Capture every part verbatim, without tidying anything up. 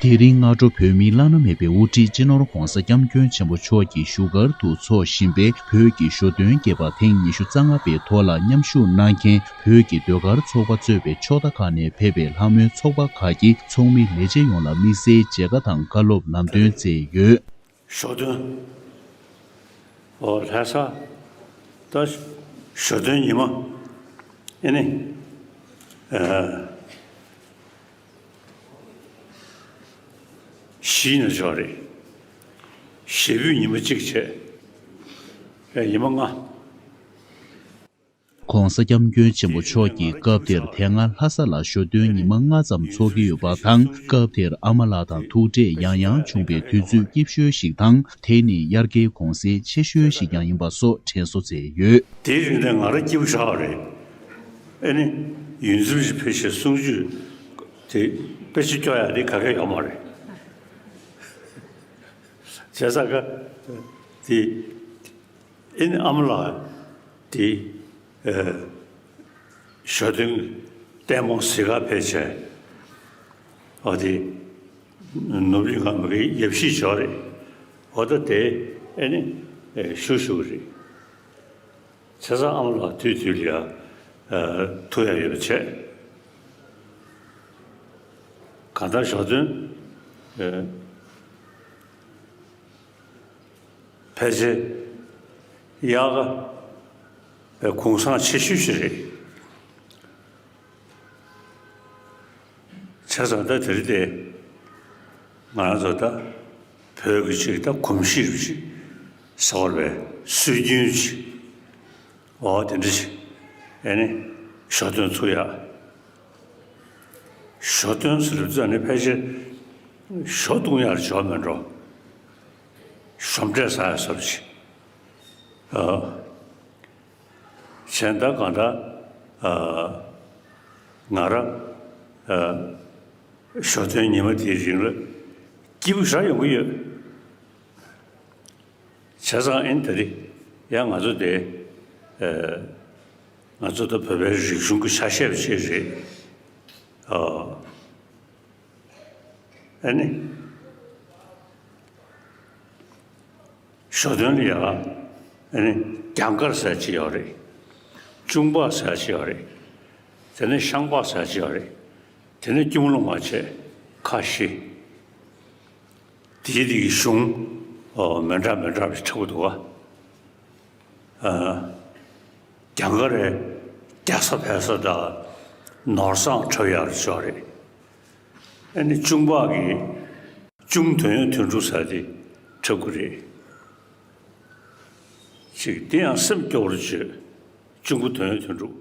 དེ་རིང་སྔ་དྲོ་བོད་མིའི་བླ་ན་མེད་པའི་དབུ་ཁྲིད་སྤྱི་ནོར་༧གོང་ས་༧སྐྱབས་མགོན་ཆེན་པོ་མཆོག་གིས་བཞུགས་སྒར་དུ་འཚོགས་བཞིན་པའི་བོད་ཀྱི་ཞོ་སྟོན་རྒྱས་པ་ཐེངས་ཉི་ཤུ་རྩ་ལྔ་པའི་ཐོག་ལ་མཉམ་ཞུགས་གནང་མཁན་བོད་ཀྱི་ཟློས་གར་ཚོགས་པ་གཙོས་པའི་ཕྱོགས་མཐའ་ཁག་ནས་ཕེབས་པའི་ལྷ་མོའི་ཚོགས་པ་ཁག་གི་ཚོགས་མི་ལས་བྱེད་ཡོངས་ལ་དམིགས་བསལ་མཇལ་ཁ་དང་བཀའ་སློབ་ལམ་སྟོན་སྩལ་ཡོད། ཞོ་སྟོན། ཨོ་ལྷ་ས། ད་ཞོ་སྟོན་ཉི་མ། ཨེ་ནི། ཨ། བཞི་ནས་འཇོག་རེད། ཞེ་པོའི་ཉི་མ་གཅིག་བྱས། ཨེ་ཉི་མ་ལྔ། ༸གོང་ས་༸སྐྱབས་མགོན་ཆེན་པོ་མཆོག་གིས་སྐབས་དེར་དེ་སྔ་ལྷ་ས་ལ་ཞོ་སྟོན་ཉི་མ་ལྔ་ཙམ་འཚོགས་ཀྱི་ཡོད་པ་དང་། སྐབས་དེར་ཨ་མ་ལགས་དང་ཐུག་འཕྲད་ཡང་ཡང་བྱུང་བའི་དུས་ཚོད་སྐྱིད་ཤོས་ཤིག་དང་། དེ་ནི་དབྱར་ཁའི་གུང་སེང་ཆེ་ཤོས་ཤིག་ཀྱང་ཡིན་པ་སོགས་དྲན་གསོ་མཛད་ཡོད། དེའི་རིང་ནས་ང་རང་སྐྱིད་པོ་ཞེ་དྲག་རེད། ཨེ་ནི། ཡོངས་འཛིན་ཞིག་ཕེབས་ཤིང་གསུང་ཆོས་དེ་དཔེ་ཆ་སྐྱོར་ཡག་དེ་ག་གེ་ཡོད་མ་རེད། བྱས་ཙང་ཀ་དེ། ཨེ་ནི་ཨ་མ་ལགས་དེ། ཨ། ཞོ་སྟོན་ལྟད་མོ་གཟིགས་ག་ཕེབས་བྱས། ཨ་དེ། ནོར་བུ་གླིང་ཁ་མ་གི་ཡབ་གཞིས་ཇོ་རེད། འོ་ད་དེ་ཨེ་ནི། ཨེ་ཞུ་ཞུ་གི་རེད། བྱས་ཙང་ཨ་མ་ལགས་དུས་དུས་ལ་ཡ། ཨ། ཐུག་ཡ་ཡོད་པ་བྱས། གང་ལྟར་ཞོ་སྟོན། ཨ། ཕལ་ཆེར་དབྱར་ཁ་པའི་གུང་སེང་ཆེ་ཤོས་ཤིག་རེད། བྱས་ཙང་ད་དེ་རིང་དེ་ང་རང་ཚོ་ད་བོད་ཀྱི་ཅིག་ད་གོམས་གཤིས་རེད་ཅིག་ཟེར་བ་རེད་པས། སྲོལ་རྒྱུན་ཅིག་འོ་དེ་འདྲ་ཞིག་ཨེ་ནི་ཞོ་སྟོན་ཚུགས་ཡ། ཞོ་སྟོན་ཟེར་ལབ་ཙང་ནི་ཕལ་ཆེར་ཞོ་བཏུང་ཡར་འཇོག་མེད་འགྲོ། ཞོ་འབྲས་ཟ་ཡ་སོགས་ཅིག་ཨ། གཞན་ད་གང་ལྟར། ཨ། ང་རང་། ཨ། ཞོ་སྟོན་ཉི་མ་དེའི་རིང་ལ་སྐྱིད་པོ་ཞེ་དྲག་ཡོང་གི་ཡོད། བྱས་ཙང་ཨེ་ནི་དེ་རིང་ཡང་ང་ཚོ་དེ། ཨ། ང་ཚོ་ད་བོད་པའི་རིག་གཞུང་གི་ཆ་ཤས་ཤིག་རེད། ཨ། ཨེ་ནི། ཞོ་སྟོན་ལ་ཡ། ཨེ་ནི། གྱང་དཀར་ཟེར་ཅིག་ཡོད་རེད། གཅུང་པགས་ཟེར་ཅིག་ཡོད་རེད། དེ་ནས་ཤངས་པགས་ཟེར་ཅིག་ཡོད་རེད། དེ་ནས་སྐྱོར་མོ་ལུང་པ་བྱས། ཁ་བཞི། དེའི་དེ་གི་གཞུང་། ཨོ། མི་འདྲ་མི་འདྲ་བ་འཁྲབ་ཀྱི་འདུག་ག་ཨ། གྱང་དཀར་རེད། རྒྱ་བཟའ་བལ་བཟའ་དང་ནོར་བཟང་འཁྲབ་ཡག་ཅིག་ཡོད་རེད། ཨ་ནི་གཅུང་པགས་ཀྱིས་གཅུང་དོན་ཡོད་དོན་གྲུབ་ཟེར་དེ་འཁྲབ་ཀྱི་རེད། ཅིག་དེ་ཡང་སེམས་སྐྱོ་བོར་བརྗོད། གཅུང་པོ་དོན་ཡོད་དོན་གྲུབ།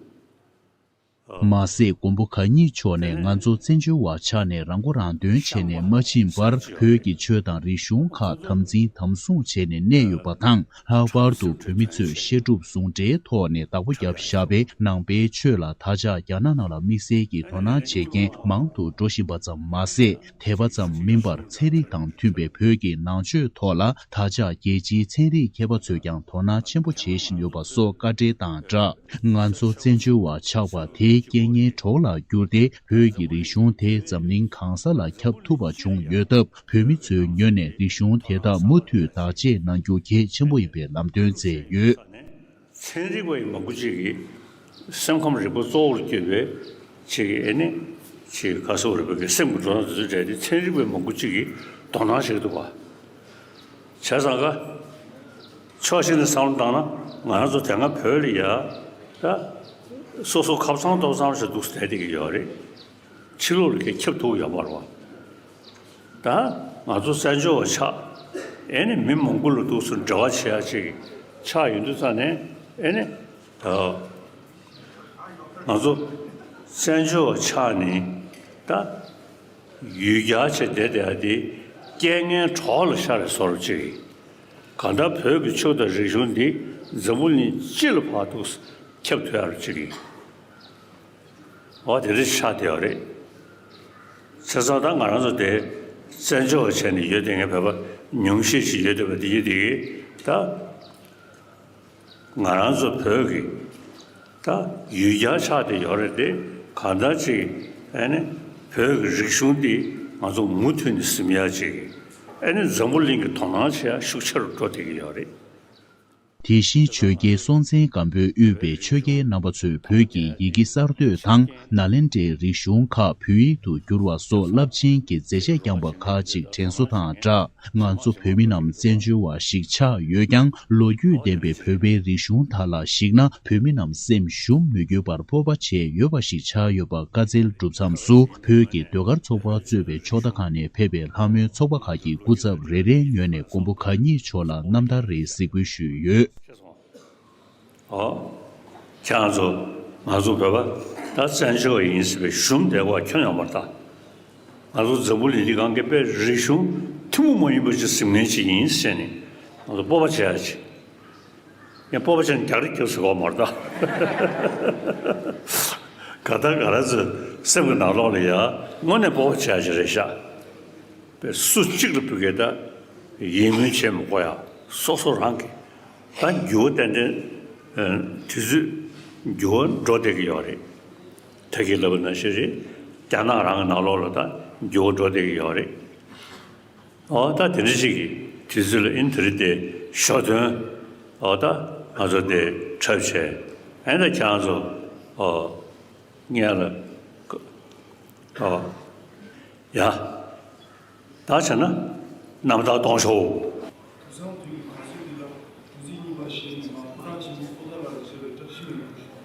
མ་ཟད་མགོན་པོ་གང་ཉིད་མཆོག་ནས་ང་ཚོ་བཙན་བྱོལ་བ་ཆགས་ནས་རང་མགོ་རང་ཐོན་བྱས་ནས་མ་ཕྱིན་བར། བོད་ཀྱི་ཆོས་དང་རིག་གཞུང་ཁག་དམ་འཛིན་དམ་སྲུང་བྱས་ནས་གནས་ཡོད་པ་དང་། ལྷག་པར་དུ་བོད་མི་ཚོས་བཤད་སྒྲུབ་ཟུང་འབྲེལ་ཐོག་ནས་བདག་པོ་བརྒྱབ་བཞག་པའི་ནང་པའི་ཆོས་ལ་ད་ཆ་རྒྱ་ནག་ནང་ལ་དམིགས་བསལ་གྱི་དོ་སྣང་བྱེད་མཁན་མང་དུ་འགྲོ་བཞིན་པ་ཙམ་མ་ཟད། དེ་པ་ཙམ་མིན་པར་ཚན་རིག་དང་མཐུན་པའི་བོད་ཀྱི་ནང་ཆོས་ཐོག་ལ་ད་ཆ་རྒྱལ་སྤྱིའི་ཚན་རིག་མཁས་པ་ཚོས་ཀྱང་དོ་སྣང་ཆེན་པོ་བྱེད་བཞིན་ཡོད་པ་སོགས་བཀའ་འགྲེལ་དང་སྦྲགས། ང་ཚོ་བཙན་བྱོལ་བ་ཆགས་པ་དེའི་རྐྱེན་ངན་གྲོགས་ལ་གྱུར་ཏེ། བོད་ཀྱི་རིག་གཞུང་དེ་འཛམ་གླིང་གང་ས་ལ་ཁྱབ་ཐུབ་པ་བྱུང་ཡོད་སྟབས། བོད་མི་ཚོའི་ངོས་ནས་རིག་གཞུང་དེ་དག་མུ་མཐུད་བདག་གཅེས་གནང་རྒྱུ་གལ་ཆེན་པོ་ཡིན་པའི་ལམ་སྟོན་མཛད་ཡོད། ཚན་རིག་པ་ཡི་མང་པོ་ཅིག་གིས་སེམས་ཁམས་རིག་པ་གཙོ་བོར་གྱུར་པའི་ཅིག་ཨེ་ནི་ཅིག་ག་སོགས་རིག་པ་གི་སེམས་ཀྱི་འགྲོ་སྟངས་དེ་ཚོ་འདྲ་དེ་ཚན་རིག་པ་ཡི་མང་པོ་ཅིག་གིས་དོ་སྣང་བྱེད་ཀྱི་འདུག་ག་བྱས་ཙང་ཀ་ཕྱོགས་གཅིག་ནས་བསམ་བློ་བཏང་ན་ང་རང་ཚོ་དེ་སྔ་བོད་ལ་ཡ་ད་སོ་སོ་ཁབ་ཚང་ཏོག་ཙམ་ཞིག་འདུག་སེ་བསྡད་བསྡད་ཀྱི་ཡོད་རེད། ཕྱི་ལོགས་ལ་གས་ཁྱབ་ཐུབ་ཡོད་མ་རེད་བ། ད་ང་ཚོ་བཙན་བྱོལ་བ་ཆགས་ཨེ་ནི་མི་མང་པོ་ལ་འདུག་སེ་འབྲེལ་བ་བྱེད་ཡ་ཅིག་ཆགས་ཡོང་དུས་ཙང་ནས་ཨེ་ནི་ད་ང་ཚོ་བཙན་བྱོལ་བ་ཆགས་ནས་ད། ཡུལ་གྱར་བྱས་བསྡད་བསྡད་དེ་རྐྱེན་ངན་གྲོགས་ལ་ཤར་བའི་བཟོ་འདྲ་ཅིག་ཡིན། གང་ལྟར་བོད་ཀྱི་ཆོས་དང་རིག་གཞུང་འདི་འཛམ་བུ་གླིང་སྤྱི་ལ་ཕར་འདུག་ཁྱབ་ཐུབ་ཡག་ཅིག་ཡིན། འོ་དེ་འདྲ་ཆགས་བསྡད་ཡོད་རེད། བྱས་ཙང་ད་ང་རང་ཚོ་དེ་བཙན་བྱོལ་བ་བྱས་ནས་ཡོད་བསྡད་མཁན་བོད་པ་ཉུང་ཤས་ཤིག་ཡོད་བསྡད་པ་འདི་ཡིན་དེ་གིས་ད། ང་རང་ཚོ་བོད་ཀྱི་ད་ཡུལ་གྱར་ཆགས་བསྡད་ཡོད་རེད་དེ། གང་ལྟར་ཅིག་ཨ་ནི་བོད་ཀྱི་རིག་གཞུང་འདི་ ང་ཚོ་མུ་མཐུད་ནས་ཟིན་ཡག་ཅིག་ཨེ་ནི་འཛམ་བུ་གླིང་གི་དོ་སྣང་བྱེད་ཡག་ཤུགས་ཆེ་རུ་འགྲོ་བསྡད་ཀྱི་ཡོད་རེད། དེ་བཞིན་ཆོས་རྒྱལ་སྲོང་བཙན་སྒམ་པོས་དབུས་པའི་ཆོས་རྒྱལ་རྣམ་པ་ཚོས་བོད་ཀྱི་ཡི་གེ་གསར་གཏོད་དང་ནཱ་ལེནྡྲའི་རིག་གཞུང་ཁག་བོད་ཡིག་ཏུ་བསྒྱུར་བ་སོགས་རླབས་ཆེན་གྱི་མཛད་རྗེས་བསྐྱངས་པ་ཁག་ཅིག་དྲན་གསོ་དང་སྦྲགས། ང་ཚོ་བོད་མི་རྣམས་བཙན་བྱོལ་བ་ཞིག་ཆགས་ཡོད་ཀྱང་། ལོ་རྒྱུས་ལྡན་པའི་བོད་པའི་རིག་གཞུང་དག་ལ་གཞིགས་ན། བོད་མི་རྣམས་སེམས་ཞུམ་མི་དགོས་པར་སྤོབས་པ་བྱས་ཡོད་པ་ཞིག་ཆགས་ཡོད་པ་བཀའ་སྩལ་གྲུབ་མཚམས་སུ། བོད་ཀྱི་ཟློས་གར་ཚོགས་པ་གཙོས་པའི་ཕྱོགས་མཐའ་ཁག་ནས་ཕེབས་པའི་ལྷ་མོའི་ཚོགས་པ་ཁག་གི་སྐུ་ཚབ་རེ་རེའི་ངོས་ནས་མགོན་པོ་གང་ཉིད་མཆོག་ལ་རྣམ་ཐར་རེའི་གཟིགས་འབུལ་ཞུས་ཡོད། ཨོ། ཁྱེད་རང་ཚོ་ང་ཚོ་བོད་པ་ད་བཙན་བྱོལ་བ་ཡིན་ཟེར་བའི་ཞུམ་བསྡད་པ་ཁྱོན་ཡོད་མ་རེད་ད། ང་ཚོ་འཛམ་བུ་གླིང་འདི་སྒང་གི་དཔེ་རིག་གཞུང་ཐུན་མོང་མ་ཡིན་པ་ཅིག་ཟིན་མཁན་ཅིག་ཡིན་ཟེར་ནས་ང་ཚོ་སྤོབས་པ་བྱེད་ཡ་ཅིག་ཡང་སྤོབས་པ་བྱས་ནས་རྒྱག་རེས་རྒྱབ་ཟེར་གོ་མ་རེད་ད། ག་ད་ག་ར་ཚོ་སེམས་ཀྱི་ནང་ལོགས་ལ་ཡ་དངོས་གནས་སྤོབས་པ་བྱེད་ཡ་ཅིག་རེད་ཤག་དཔེ་སུ་གཅིག་ལ་ཕུལ་གི་ད་ཡིད་སྨོན་བྱེད་མི་དགོས་ཡ། སོ་སོ་རང་གི་ད་འགྱུར་བ་ཏན་ཏན་དུས་ཚོད་འགྱུར་བ་འགྲོ་བསྡད་ཀྱི་ཡོད་རེད། ད་གིན་ལབ་པ་ནང་བཞིན་རེད། རྒྱ་ནག་རང་གི་ནང་ལོགས་ལ་ད་འགྱུར་བ་འགྲོ་བསྡད་ཀྱི་ཡོད་རེད། ཨོ་ད་དེ་འདྲ་ཞིག་གི་དུས་ཚོད་ལ་ཨིན་དེ་རིང་དེ་ཞོ་སྟོན། ཨོ་ད་ང་ཚོ་དེ་འཁྲབ་བྱས་ཨེ་ད་ཁྱེད་རང་ཚོ་ཨོ་ངས་ལ་ཨོ་ཡ་ད་བྱས་ན་རྣམ་ཐར་གཏོང་ཤོག་དེང་སང་དུས་ཀྱི་གར་སྲོལ་འདི་དག་དུས་ཚིགས་གཉིས་པ་ཞེས་ནས་མ་ཕོ་བྲང་ཆེན་པོ་པོ་ཏཱ་ལ་རུ་བཞེས་པའི་བཀྲ་ཤིས་ལ་ངོ་ཤོག་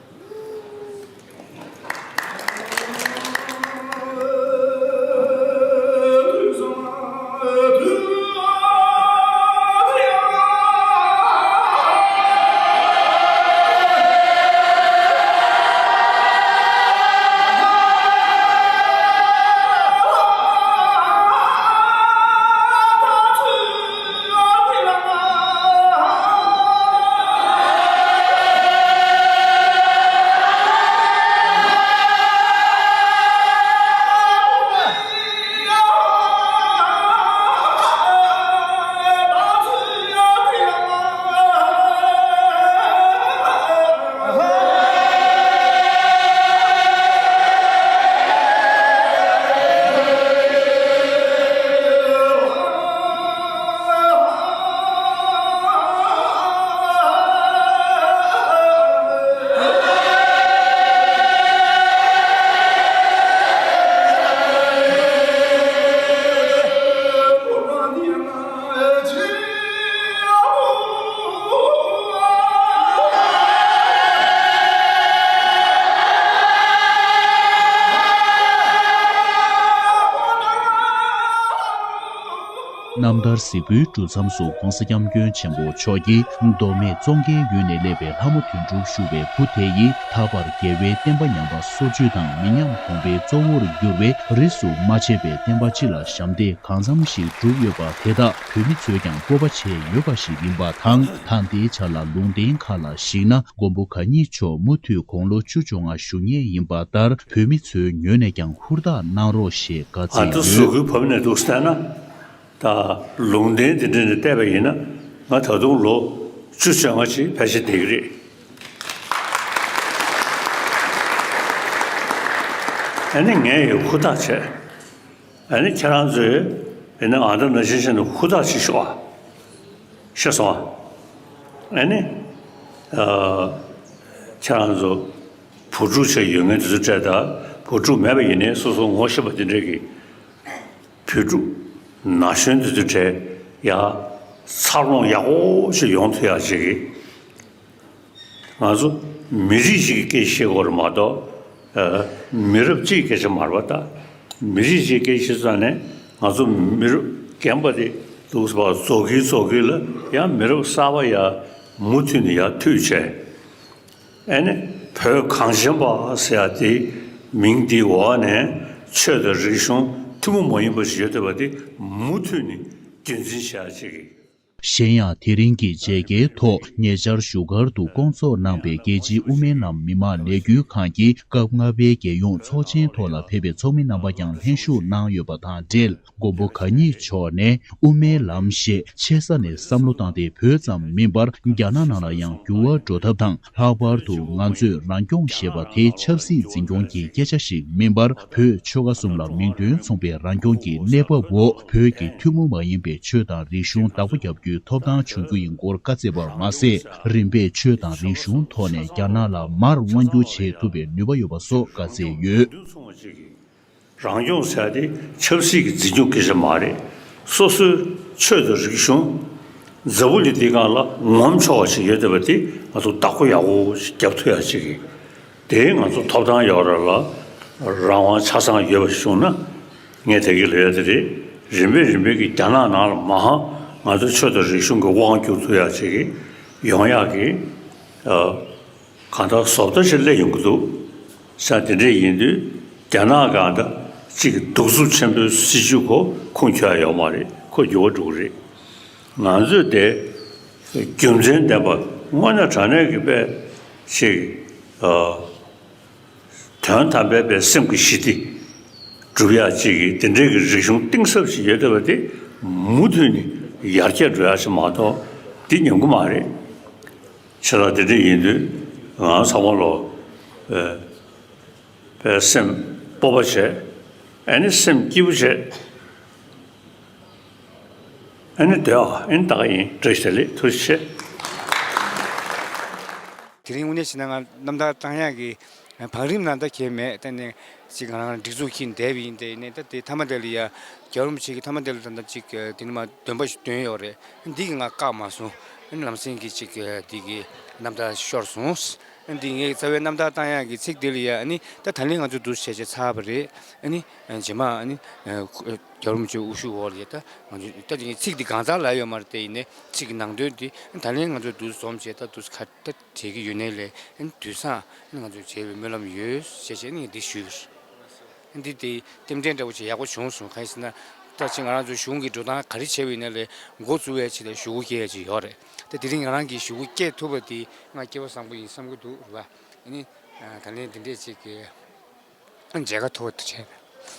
རྣམ་ཐར་གཟིགས་འབུལ་གྲུབ་མཚམས་སུ་༸གོང་ས་༸སྐྱབས་མགོན་ཆེན་པོ་མཆོག་གིས་མདོ་སྨད་ཙོང་ཁའི་ཡུལ་ནས་སླེབས་པའི་ལྷ་མོ་དོན་གྲུབ་ཞུ་བའི་བུ་དེ་ཡིས་ད་བར་རྒྱལ་བའི་བསྟན་པ་ཉམས་པ་སོར་ཆུད་དང་མི་ཉམས་གོང་འཕེལ་གཙོ་བོར་གྱུར་བའི་རིས་སུ་མ་ཆད་པའི་བསྟན་པ་སྤྱི་ལ་ཞབས་འདེགས་གང་འཚམ་ཞིག་བསྒྲུབས་ཡོད་པ་དེ་དག་བོད་མི་ཚོས་ཀྱང་སྤོབས་པ་བྱས་ཡོད་པ་ཞིག་ཡིན་པ་དང་། ད་ལྟའི་ཆ་ལ་ལུང་བསྟན་ཁག་ལ་གཞིགས་ན། མགོན་པོ་གང་ཉིད་མཆོག་མུ་མཐུད་དགུང་ལོ་བཅུ་བཅོ་ལྔ་བཞུགས་ངེས་ཡིན་པ་ལྟར། བོད་མི་ཚོའི་ངོས་ནས་ཀྱང་ཧུར་ཐག་གནང་རོགས་ཞེས་བཀའ་ཨ་སྩལ་ད་ཡོད། གཟུགས་པོའི་བབ་ནས་འདུག་བལྟས་ན། ད་ལུང་བསྟན་འདི་འདྲ་ནས་བལྟས་པ་ཡིན་ན་ང་ད་དུང་ལོ་བཅུ་བཅོ་ལྔ་ཅིག་ཕལ་ཆེར་བསྡད་ཀྱི་རེད། ཨ་ནི་ངས་ཡང་ཧུར་ཐག་བྱས། ཨ་ནི་ཁྱེད་རང་ཚོས་ཨ་ནི་ཨ་ད་ནང་བཞིན་བྱས་ནས་ཧུར་ཐག་བྱེད་ཤོག་ཨ། ཤེས་སོང་ཨ། ཨ་ནི་ཨ་ཁྱེད་རང་ཚོ་བུ་ཕྲུག་ཅིག་ཡོད་མཁན་དེ་ཚོ་སྤྲད་དང་བུ་ཕྲུག་མེད་པ་ཡིན་ནའི་སོ་སོ་ངོ་ཤེས་པ་དེ་འདྲས་ཀྱི་བུ་ཕྲུག་ན་གཞོན་དེ་ཚོ་སྤྲད་ཡ་འཚར་ལོངས་ཡག་པོ་ཞིག་ཡོང་ཐུབ་ཡག་ཅིག་གི་ང་ཚོ་མི་རིགས་ཤིག་གི་སྐད་ཆ་བཤད་དགོས་རེད་མ་གཏོགས། ཨ། མི་རབས་གཅིག་གི་སྐད་ཆ་མ་རེད་པ་ད། མི་རིགས་ཤིག་གི་སྐད་ཆ་བཤད་ཙང་ནས་ང་ཚོ་མི་རབས་རྒན་པ་དེ་འདུག་སེ་བཟོ་གིན་བཟོ་གིན་ལ་ཡང་མི་རབས་གསར་པ་ཡར་མུ་མཐུད་ནས་ཡར་མཐུད་བྱས། ཨ་ནི་བོད་གངས་ཅན་པ་ཟེར་ཡ་དེ་མིང་དེའི་འོག་ནས་ཆོས་དང་རིག་གཞུང་ཐུན་མོང་མ་ཡིན་པ་ཞིག་ཡོད་བསྡད་པ་དེ་མུ་མཐུད་ནས་རྒྱུན་འཛིན་བྱེད་ཡ་ཅིག་གི་གཞན་ཡང་དེ་རིང་གི་མཇལ་ཁའི་ཐོག་ཉེ་ཆར་བཞུགས་སྒར་དུ་བསྐོང་ཚོགས་གནང་པའི་རྒྱལ་སྤྱིའི་དབུ་མའི་ལམ་མི་མང་ལས་འགུལ་ཁང་གི་སྐབས་ལྔ་པའི་རྒྱལ་ཡོངས་ཚོགས་ཆེན་ཐོག་ལ་ཕེབས་པའི་ཚོགས་མི་རྣམ་པ་ཀྱང་ལྷན་ཞུགས་གནང་ཡོད་པ་དང་འབྲེལ། མགོན་པོ་གང་ཉིད་མཆོག་ནས་དབུ་མའི་ལམ་ཞེས་ཆེ་ས་ནས་བསམ་བློ་བཏང་སྟེ། བོད་ཙམ་མིན་པར་རྒྱ་ནག་ནང་ལ་ཡང་འགྱུར་བ་འགྲོ་ཐབས་དང་། ལྷག་པར་དུ་ང་ཚོས་རང་སྐྱོང་ཞེས་པ་དེ་ཆབ་སྲིད་འཛིན་སྐྱོང་གི་སྐད་ཆ་ཞིག་མིན་པར། བོད་ཆོལ་ཁ་གསུམ་ལ་མིང་དོན་མཚུངས་པའི་རང་སྐྱོང་གི་གནས་བབ་འོག་བོད་ཀྱི་ཐུན་མོང་མ་ཡིན་པའི་ཆོས་དང་རིག་གཞུང་བདག་པོ་རྒྱག་རྒྱུའི་ཐོབ་ཐང་བྱུང་རྒྱུ་ཡིན་སྐོར་བཀའ་སྩལ་པར་མ་ཟད། རིམ་པས་ཆོས་དང་རིག་གཞུང་ཐོག་ནས་རྒྱ་ནག་ལ་མར་དབང་བསྒྱུར་བྱེད་ཐུབ་པའི་ནུས་པ་ཡོད་པ་སོགས་བཀའ་སྩལ་ཡོད། རང་སྐྱོང་ཟེར་ཡ་དེ་ཆབ་སྲིད་ཀྱི་འཛིན་སྐྱོང་སྐད་ཆ་མ་རེད། སོ་སོའི་ཆོས་དང་རིག་གཞུང་འཛམ་བུ་གླིང་འདིའི་སྒང་ལ་ངོམ་ཆོག་པ་ཞིག་ཡོད་བསྡད་པ་དེ་ང་ཚོ་བདག་པོ་ཡག་པོ་ཞིག་རྒྱབ་ཐུབ་ཡ་ཅིག་གི། དེའི་ང་ཚོ་ཐོབ་ཐང་ཡོད་རེད་ལ། རང་དབང་ཆ་ཚང་ཡོད་པ་ཞིག་བྱུང་ན། ངས་དེ་གི་ལས་དེ་རེད། རིམ་པས་རིམ་པས་ཀྱི་རྒྱ་ནག་ནང་ལ་མ་ཧང་ང་ཚོ་ཆོས་དང་རིག་གཞུང་གི་དབང་བསྒྱུར་ཐུབ་ཡ་ཅིག་གི་ཡོང་ཡག་གི། ཨ། གང་ལྟར་བཟོ་ལྟ་ཞིག་སླེབས་ཡོང་གི་འདུག་ས། དེ་འདྲས་ཡིན་དུས་རྒྱ་ནག་གང་ལྟར་གཅིག་གི་གདུག་རྩུབ་ཆེན་པོའི་སྲིད་བྱུས་ཁོ་ཁུངས་འཁྱོལ་ཡ་ཡོད་མ་རེད། ཁོ་འགྱུར་བ་འགྲོ་གི་རེད། ང་ཚོས་དེ་རྒྱུ་མཚན་ལྡན་པ་དངོས་གནས་དྲང་གནས་ཀྱི་དཔེ་ཞིག་ཨ། དོན་དམ་པའི་པའི་སེམས་ཀྱི་ཞི་བདེ་སྒྲུབ་ཡག་ཅིག་གི་དེ་འདྲའི་གི་རིག་གཞུང་གཏིང་ཟབ་ཞིག་ཡོད་བསྡད་པ་དེ་མུ་མཐུད་ནས་ཡར་རྒྱས་འགྲོ་ཡག་ཞིག་མ་གཏོགས་འདི་ཉམས་གི་མ་རེད། ཆེ་ལ་དེ་འདྲ་ཡིན་དུས་ང་ཚང་མ་ལོ་ཨེ་པའི་སེམས་སྤོབས་པ་བྱས། ཨ་ནི་སེམས་སྐྱིད་པོ་བྱས། ཨ་ནི་སྡོད་ཨ། ཨ་ནི་ད་ག་ཡིན། བཀྲ་ཤིས་བདེ་ལེགས། ཐུགས་རྗེ་ཆེ། དེ་རིང་དངོས་གནས་བྱས་ན་ང་རྣམ་ཐར་བཏང་ཡག་གི་བང་རིམ་ནང་ད་གས་མེད། ད་ནི་ཅིག་ང་རང་སྒྲིག་འཛུགས་ཀྱིས་འདས་པ་ཡིན། དེ་ནས་ད་དེ་ཐ་མ་དེ་ལ་ཡ་རྒྱལ་བ་རིན་པོ་ཆེ་གི་ཐ་མ་དེ་ལ་ད་ད་ཅིག་དེ་ནི་མ་འདོན་པ་ཞིག་འདོན་ཡོད་རེད། འདི་གི་ང་བཀག་མ་སོང་། ཨ་ནི་ལམ་སེང་གི་ཅིག་འདི་གི་རྣམ་ཐར་ཤོར་སོང་། ཨ་ནི་འདི་ངའི་རྩ་བའི་རྣམ་ཐར་བཏང་ཡག་གི་ཚིག་དེ་ལ་ཡ། ཨ་ནི་ད་ད་ལན་ང་ཚོ་འདུག་བྱས་བྱས་ཚར་བ་རེད། ཨ་ནི་རྗེས་མ་ཨ་ནི་རྒྱལ་བ་རིན་པོ་ཆེ་དབུ་བཞུགས་འོག་ལ་ཡ་ད་ང་ཚོ་ད་དེ་ངའི་ཚིག་འདི་གང་ཟག་ལ་ཡོད་མ་རེད། དེ་ཡིན་ནའི་ཚིག་གི་ནང་དོན་འདི་ད་ལན་ང་ཚོ་འདུག་འཛོམས་བྱས་ད་འདུག་ཁ་ད་བྲལ་གྱི་ཡོད་ནའི་ལས། ཨ་ནི་དུས་སང་ཨ་ནི་ང་ཚོ་མཇལ་བའི་སྨོན་ལམ་ཡོད་ཞེས་བྱས་ནས་འདི་ཞུས་པ་རེད། འདི་དེ་རྟེན་འབྲེལ་འདྲ་བོ་ཅིག་ཡག་པོ་བྱུང་སོང་། གང་ཡིན་ཟེར་ན་ད་ཅིག་ང་རང་ཚོ་གཞུང་གི་འགྲོ་སྟངས་ག་རེ་བྱས་པ་ཡིན་ན་ལས་འགོ་བཙུགས་པའི་ཆེད་ལ་ཞུ་སྒོ་སྐྱེལ་ཡ་ཅིག་ཡོད་རེད། ད་དེ་རིང་ང་རང་གིས་ཞུ་སྒོ་སྐྱེལ་ཐུབ་པ་དེ་ང་སྐལ་བ་བཟང་པོ་ཡིན་བསམ་གྱི་འདུག་རེད་པ། ཨ་ནི་ད་ལན་འདི་འདྲས་ཅིག་གི་མཇལ་ཁ་ཐོབ་པ་ཐུགས་རྗེ་ཆེ།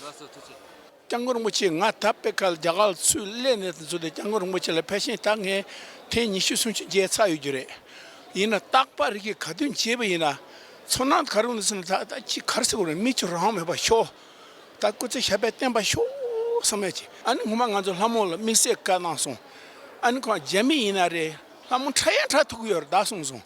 ལགས་སོ། ཐུགས་རྗེ་ཆེ། སྐྱབས་མགོན་རིན་པོ་ཆེ་ང་ད་དཔེ་ཁ་ལ་རྒྱ་གར་ལ་ཚུར་སླེབས་ནས་དེ་ཚོ་དེ་སྐྱབས་མགོན་རིན་པོ་ཆེ་ལ་ཕལ་ཆེར་ད་ངས་ཐེངས་ཉི་ཤུ་སུམ་ཅུ་མཇལ་ཚར་ཡོད་རྒྱུ་རེད། ཡིན་ན་རྟག་པར་རིགས་ཀྱི་ག་དུས་མཇལ་བ་ཡིན་ན་ཚོར་སྣང་ག་རེ་ཡོང་འདུག་ཟེར་ན། ད་ད་ཅི་ག་རེ་ཟེར་དགོས་རེད། མིག་ཆུ་རང་མེད་པ་ཤོར། ད་སྐུ་ཚེ་ཞབས་པད་བརྟན་པ་ཤོག་བསམ་ཡ་ཅིག་ཨ་ནི་སྔོན་མ་ང་ཚོ་ལྷ་མོ་ལ་དམིགས་བསལ་བཀའ་གནང་སོང་། ཨ་ནི་ཁོང་རྒྱ་མི་ཡིན་ན་རེད། ལྷ་མོ་འཕྲད་ཡ་འཕྲད་ཐུབ་ཀྱི་ཡོད་རེད་ད་གསུངས་སོང་།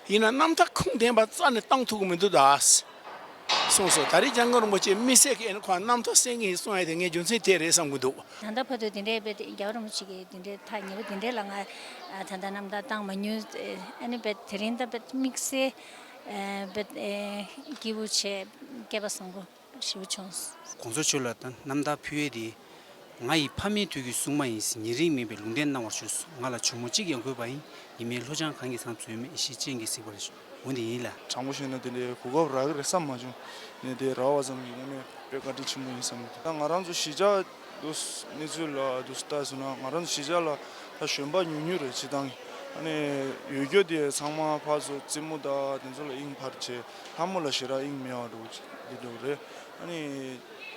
ཡིན་ན་རྣམ་ཐར་ཁུངས་ལྡན་པ་རྩ་ནས་བཏང་ཐུབ་ཀྱི་མི་འདུག་ད་གསུངས་སོང་། ད་རེས་སྐྱབས་མགོན་རིན་པོ་ཆེ་དམིགས་བསལ་གྱིས་ཨ་ནི་ཁོང་རྣམ་ཐར་གསན་གྱི་ཡིན་གསུང་ཡ་དེ་ངས་རྒྱུ་མཚན་དེ་རེད་བསམ་གྱི་འདུག་ད་ལྟ་བར་དུ་དེ་འདྲའི་དཔེ་རྒྱལ་བ་རིན་པོ་ཆེ་གིས་དེ་འདྲའི་ཐག་ཉེ་པོ་དེ་འདྲའི་ལ་ང་ད་ལྟ་རྣམ་ཐར་བཏང་མ་མྱོང་། ཨ་ནི་དཔེ་དེ་རིང་ད་དཔེ་དམིགས་བསལ་དཔེ་སྐྱིད་པོ་བྱས། སྐལ་བ་བཟང་པོ་ཞེ་པོ་བྱུང་། དགོངས་རྫོགས་ཆོས་ལ་ད་རྣམ་ཐར་ཕུལ་ཡས་དེ། ང་ཡི་ཕ་མའི་དུས་ཀྱི་སྲུང་མ་ཡིན། ཉེ་རིང་མིན་པའི་ལུང་བསྟན་གནང་བར་ཞུ། ང་ལ་གྱོང་མོ་གཅིག་ཡང་དགོས་པ་ཡིན། ཡིན་མིན་ལྷོ་བྱང་གངས་ཀྱི་མཚམས་འཛུལ་མེད་ཡེ་ཤེས་སྤྱན་གྱིས་གཟིགས་པར་ཞུ། འོ་འདི་ཡིན་ལ། དྲང་པོ་བཤད་ན་དེ་འདྲའི་གོ་སྐབས་རག་གི་རེད་བསམ་མ་བྱུང་། ནས་དེ་རག་པ་ཙམ་གྱིས་དངོས་གནས་དཔེ་བཀའ་དྲིན་ཆེན་པོ་ཡིན་བསམ་གྱི་འདུག་ད་ང་རང་ཚོ་གཞིས་ཆགས་འདུག་གནས་ཚུལ་ལ་འདུག་ལྟ་སོང་ན་ང་རང་ཚོ་གཞིས་ཆགས་ལ་ད་གཞོན་པ་ཉུང་ཉུང་རེད། སྤྱིར་བཏང་གི་ཨ་ནི་ཡོད་རྒྱུ་དེ་ཚང་མ་ཕར་ཚུར་རྩེད་མོ་དང་དེ་ཚོ་ལ་དབྱིངས་འཕར་བྱས། ལྷ་མོ་ལ་ཞེ་དྲག་དབྱིངས་མེད་པ་འདྲ་བོ་འདི་འདྲ་བོ་རེད། ཨ་ནི་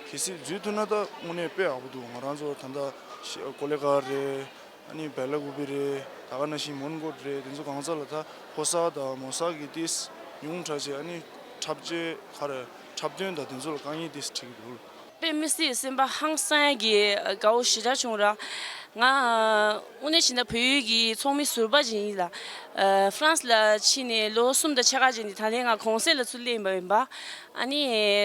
གལ་སྲིད་འཛུལ་ཐུབ་ན་ད་དངོས་གནས་དཔེ་ཡག་པོ་འདུག་ང་རང་ཚོ་ད་ལྟ་ཤི་ཀོ་ལེ་གྷལ་རེད། ཨ་ནི་བེ་ལ་ཀུ་པི་རེད། ད་ག་ནང་བཞིན་མོན་གྷོ་རེད། དེ་ཚོ་གང་ས་ལ་ད་ཕོ་གསར་དང་མོ་གསར་གྱི་ཏིས་ཉུང་དྲགས་བྱས། ཨ་ནི་འཁྲབ་ཆས་ག་རེ་འཁྲབ་སྟོན་དང་དེ་ཚོ་ལ་དཀའ་ངལ་ཏིས་འཕྲད་ཀྱི་འདུག་དཔེ་མི་སྲིད་སེམས་པ་ཧང་སང་གི་དགའ་བོ་ཞེ་དྲག་བྱུང་ར། ང་དངོས་གནས་བྱས་ན་བལ་ཡུལ་གྱི་ཚོགས་མི་ཟུར་པ་ཅིག་ཡིན་ལ། ཨ་ཧྥ་རན་སི་ལ་ཕྱིན་ནས་ལོ་གསུམ་དང་ཕྱེད་ཀ་ཅིག་ནས་ད་ལན་ང་གུང་སེང་ལ་ཚུར་སླེབས་ཡིན་པ་ཡིན་པ། ཨ་ནི་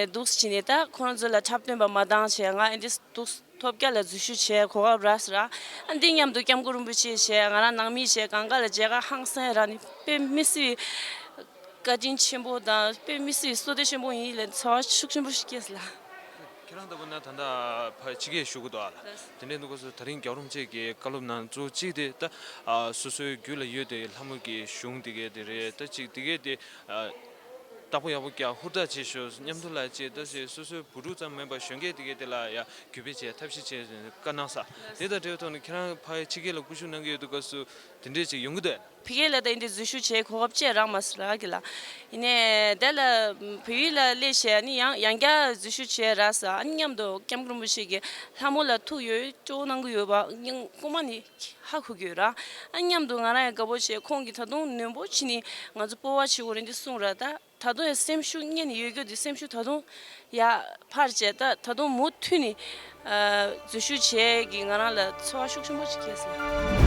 འདུག་སེ་བྱས་ནས་ད་ཁོ་རང་ཚོ་ལ་འཁྲབ་སྟོན་པ་མ་བཏང་བྱས། ང་ཨེ་འདྲས་འདུག་སེ་ཐོབ་རྒྱ་ལ་འཛུལ་ཞུགས་བྱས་གོ་སྐབས་རག་སོང་ར། ཨ་འདི་མཉམ་དུ་སྐྱབས་མགོན་རིན་པོ་ཆེ་བྱས། ང་རང་ནང་མི་བྱས། གང་ག་ལ་མཇལ་ཁ་ཧང་སང་རག་ནས་དཔེ་མི་སྲིད་བཀའ་དྲིན་ཆེན་པོ་དང་དཔེ་མི་སྲིད་བསོད་བདེ་ཆེན་པོ་ཡིན་ལབ་ཚོར་བ་ཤུགས་ཆེན་པོ་ཞིག་སྐྱེས་སོང་ལ། ཁྱེད་རང་ལྟ་བུ་ན་ད་ལྟ་ཕ་ཕྱི་རྒྱལ་བཞུགས་ཀྱི་འདུག་ཨ་ལ། དེ་འདྲའི་འདུག་ག་སོ་ད་རིང་རྒྱལ་བ་རིན་པོ་ཆེ་གི་བཀའ་སློབ་ནང་གཙོ་བོ་གཅིག་དེ་ད་ཨ་སོ་སོའི་རྒྱུད་ལ་ཡོད་དེ་ལྷ་མོ་གི་གཞུང་དེ་གའི་དེ་རེད། ད་གཅིག་དེ་གའི་དེ་ཨ་ བདག་པོ་ཡག་པོ་རྒྱག་ཧུར་ཐག་བྱེད་ཤོག་མཉམ་དུ་ལ་བྱེད་ད་ཞེས་སོ་སོའི་བུ་ཕྲུག་ཙམ་མིན་པར་གཞོན་སྐྱེས་དེ་གས་དེ་ལ་ཡ་གུས་པས་བྱེད་ཐབས་ཤེས་བྱེད་བཀའ་གནང་ས་དེ་དང་འབྲེལ་བའི་ཐོག་ནས་ཁྱེད་རང་ཕ་ཡུལ་ཕྱི་རྒྱལ་ལ་སྐུ་བཞུགས་གནང་གི་ཡོད་དུས་སྐབས་སུ་དེ་འདྲས་ཅིག་ཡོང་གི་འདུག་ཕ་གི་ལ་ད་འདི་འཛུལ་ཞུགས་བྱེད་གོ་སྐབས་ཅིག་རག་མ་སོང་ར་གི་ལ། ཡིན་ནའི་དེ་ལ་བལ་ཡུལ་ལ་སླེབས་བྱས་ནི་ཡང་ཡང་བསྐྱར་འཛུལ་ཞུགས་བྱེད་རག་ས་ཨ་ནི་མཉམ་དུ་སྐྱབས་མགོན་རིན་པོ་ཆེ་གི་ལྷ་མོ་ལ་ཐུག་ཡོད་སྤྲོ་གནང་གི་ཡོད་པ་ཡང་སྐུ་མ་ནི་ཧ་གོ་གི་ཡོད་ར། ཨ་ནི་མཉམ་དུ་ང་རང་ཡང་དགའ་པོ་བྱས་ཁོང་གིས་ད་དུང་ནན་པོ་བྱས་ནི་ང་ཚོ་སྤོབས་པ་བྱེད་དགོས་རེད་འདི་གསུངས་ར། ད་ད་དུང་ཡང་སེམས་ཤུགས་རྙེད་ནི་ཡོད་རྒྱུ་འདི་སེམས་ཤུགས་ད་དུང་ཡར་འཕར་བྱས་ད་ད་དུང་མུ་མཐུད་ནི་འཛུལ་ཞུགས་བྱས་གི་ང་རང་ལ་ཚོར་བ་ཤུགས་ཆེན་པོ་ཅིག་སྐྱེས་སོང་།